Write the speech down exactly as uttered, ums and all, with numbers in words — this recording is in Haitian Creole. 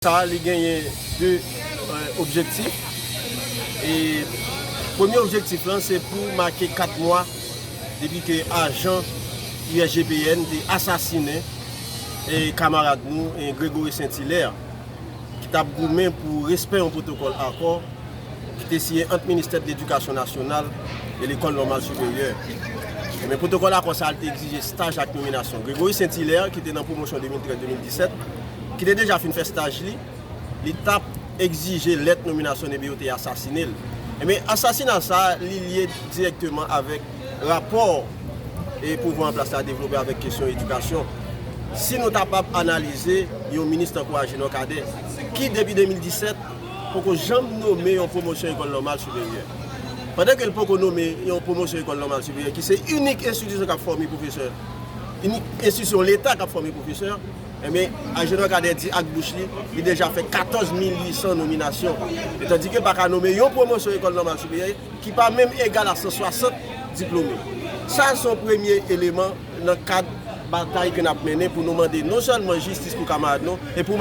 Sa a, li genyen de, euh, objektif. E premye objektif lan, se pou make kat mwa depi ke ajan U S G P N te asasinen, e, kamarad nou, e, Gregory Saint-Hilaire, ki t ap goumen pou respè yon pwotokòl akò ki te siyen ant Ministè de Ledikasyon Nasyonal e Lekòl Nòmal Siperyè. Men pwotokòl akò sa a, li te egzije staj ak nominasyon. Gregory Saint-Hilaire, ki te nan pwomosyon de mil trèz de mil disèt, ki te deja fin fè staj li, li t ap egzije lèt nominasyon li, epi yo te asasinen l. Ebyen, asasina sa a, li lye dirèkteman avèk rapò e pouvwa an plas la devlope avèk kesyon edikasyon. Si nou ta p ap analize yon minis tankou Agénor Cadet, ki depi de mil disèt poko janm nome yon pwomosyon Lekòl Nòmal Siperyè. Pandan ke l poko nome yon pwomosyon Lekòl Nòmal Siperyè, ki se inik enstitisyon k ap fòme pwofesè, inik enstitisyon Leta k ap fòme pwofesè, ebyen, Agénor Cadet di ak bouch li, li deja fè katòz mil uit san nominasyon. E tandike l pa ka nome yon pwomosyon Lekòl Nòmal Siperyè ki pa menm egal a san swasant diplome. Sa se yon premye eleman nan kad batay ke n ap mennen pou nou mande non sèlman jistis pou kamarad nou, e pou